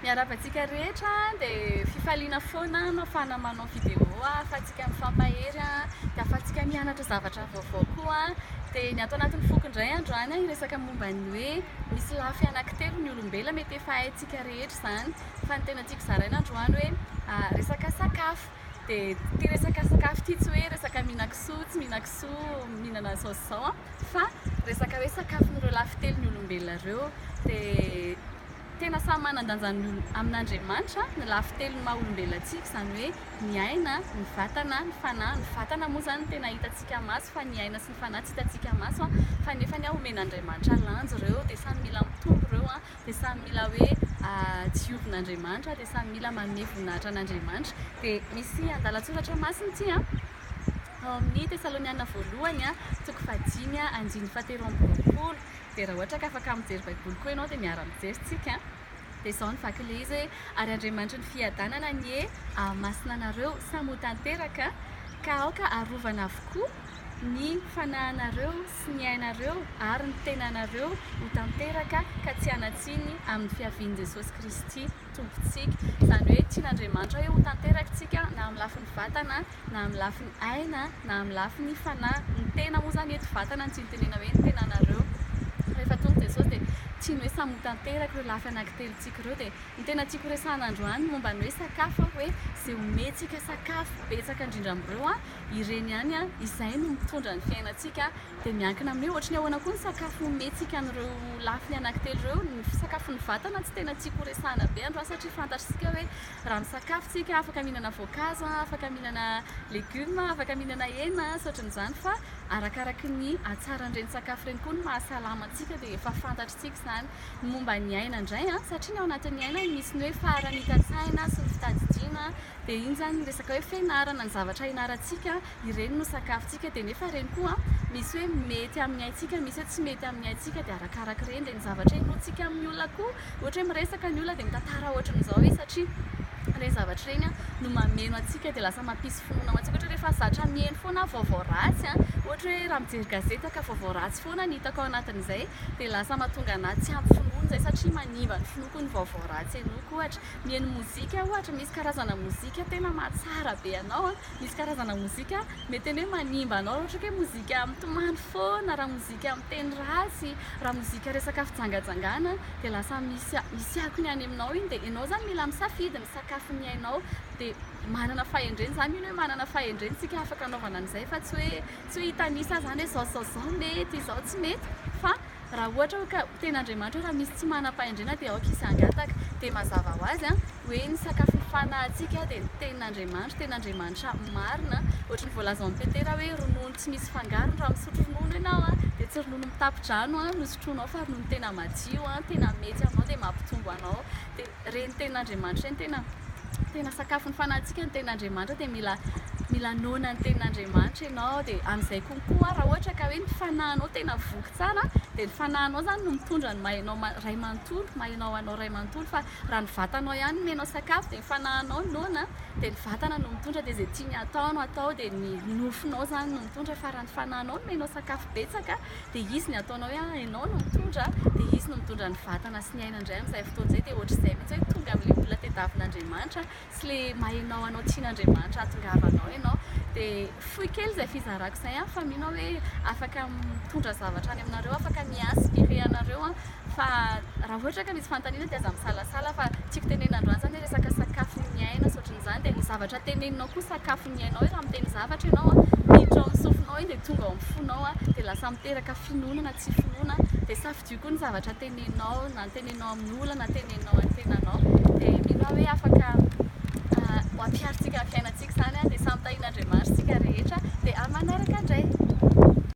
Miarahaba antsika rehetra dia fifaliana foana no ahafahana manao vidéo ahafahantsika mifampahery dia ahafahantsika mianatra zavatra vaovao koa. Dia ny ato anatin'ny foko indray androany hiresaka momba ny hoe misy lafy anankitelo ny olombelona, mety efa haintsika rehetra izany fa ny tena tiako zaraina androany hoe resaka sakafo. Dia ity resaka sakafo ity tsy hoe resaka mihinan-kisoa, tsy mihinan-kisoa, mihinana izao sy izao fa resaka hoe sakafon'ireo lafy telo ny olombelona ireo. Dia tena samy manan-danja amin'Andriamanitra ny lafy telon'ny maha olombelona antsika, izany hoe ny aina, ny vatana, ny fanahy. Ny vatana moa izany no tena hitantsika maso fa ny aina sy ny fanahy tsy hitantsika maso fa nefany omen'Andriamanitra lanja ireo dia samy mila mitombo ireo dia samy mila hoe diovin'Andriamanitra dia samy mila manome voninahitra an'Andriamanitra. Dia misy andalan-tsoratra masina ity ao amin'ny Tesaloniana voalohany toko fahadimy andininy fahatelo amby 20. Dia raha ohatra ka afaka mijery Baiboly koa ianao dia miara-mijery tsika. Dia izao ny vaky ilay izy hoe ary Andriamanitry ny fiadanana anie hahamasina anareo samy ho tanteraka ka aoka harovana avokoa ny fanahinareo sy ny ainareo ary ny tenanareo ho tanteraka ka tsy hanan-tsiny amin'ny fiavian'i Jesosy Kristy Tompontsika. Izany hoe tian'Andriamanitra hoe ho tanteraka isika na amin'ny lafiny vatana na amin'ny lafiny aina na amin'ny lafiny fanahy. Ny tena moa izany eto vatana no tiany tenena hoe ny tenanareo. Rehefa tonga Jesosy dia tiany hoe samy ho tanteraka ireo lafy anankitelontsika ireo. Dia ny tena tiako horesahana androany momba ny hoe sakafo hoe izay omentsika sakafo betsaka indrindra amin'ireo ireny ihany izay no mitondra ny fiainantsika. Dia miankina amin'ny hoe ohatry ny ahoana koa ny sakafo omentsika an'ireo lafiny anankitelo ireo. Ny sakafon'ny vatana tsy tena tiako horesahana be androany satria fantatr'isika hoe raha misakafo tsika afaka mihinana voankazo, afaka mihinana legioma, afaka mihinana hena sy ohatran'izany fa arakaraky ny hatsaran'ireny sakafo ireny koa no mahasalama antsika dia efa fantatr'isika izany. Ny momba ny aina indray satria ny ao anatin'ny aina misy ny hoe faharanitan-tsaina sy ny fitadidiana dia iny izany ny resaka hoe fianarana, ny zavatra ianarantsika ireny no sakafontsika dia nefa ireny koa misy hoe mety amin'ny aintsika, misy hoe tsy mety amin'ny aintsika dia arakaraka ireny dia ny zavatra inoantsika amin'ny olona koa ohatra hoe miresaka ny olona dia mitantara ohatran'izao izy satria ireny zavatra ireny no mameno antsika dia lasa mampisy finoana ho antsika. Ohatra hoe rehefa zatra miheno foana vaovao ratsy, ohatra hoe raha mijery gazety aho ka vaovao ratsy foana no hitako ao anatin'izay dia lasa mahatonga anahy tsy ampy finoana izay satria manimba ny finoako ny vaovao ratsy henoiko. Ohatra miheno mozika ohatra, misy karazana mozika tena mahatsara be anao, misy karazana mozika mety tena hoe manimba anao raha ohatra ka hoe mozika mitomany foana, raha mozika miteny ratsy, raha mozika resaka fijangajangana dia lasa misy misy akony any aminao iny dia ianao izany mila misafidy ny sakafon'ny ainao dia manana fahendrena, za mino hoe manana fahendrena isika afaka anaovana an'izay fa tsy hoe tsy hoe hitanisa izany hoe izao sy izao izao mety, izao tsy mety fa raha ohatra hoe ka tena Andriamanitra hoe raha misy tsy manam-pahendrena dia aoka izy hangataka dia mazava ho azy hoe ny sakafon'ny fanahintsika dia ny tenin'Andriamanitra, tenin'Andriamanitra marina, ohatry ny voalaza ao amin'ny Petera hoe ronono tsy misy fangarony, raha misotro ronono ianao dia tsy ronono mitapi-drano no sotroinao fa ronono tena madio, tena mety aminao dia mampitombo anao, dia ireny tenin'Andriamanitra ireny tena tena sakafon'ny fanahintsika ny tenin'Andriamanitra dia mila mila noana ny tenin'Andriamanitra ianao dia amin'izay konkoa raha ohatra ka hoe ny fanahinao tena voky tsara dia ny fanahinao izany no mitondra ny maha ianao ray manontolo, maha ianao anao ray manontolo fa raha ny vatanao ihany no omenao sakafo dia ny fanahinao noana dia ny vatana no mitondra dia izay tiany atao no atao dia ny nofonao izany no mitondra fa raha ny fanahinao no omenao sakafo betsaka dia izy ny ataonao hoe ah ianao no mitondra dia izy no mitondra ny vatana sy ny aina indray amin'izay fotoana izay dia ohatr'izay mihitsy hoe tonga amin'ilay olona tediavin'Andriamanitra sy ilay maha ianao anao tian'Andriamanitra hahatongavanao ianao dia fohy kely izay fizarako izay fa mino aho hoe afaka mitondra zavatra any aminareo, afaka mi-inspirer anareo aho fa raha ohatra ka misy fanontaniana dia aza misalasala fa tiako tenenina androany izany hoe resaka sakafon'ny aina sy ohatran'izany dia ny zavatra teneninao koa sakafon'ny ainao hoe raha miteny zavatra ianao miditra ao amin'ny sofinao iny dia tonga ao amin'ny fonao dia lasa miteraka finoana na tsy finoana dia safidio koa ny zavatra teneninao na teneninao amin'ny olona na teneninao an'ny tenanao dia mino aho hoe afaka.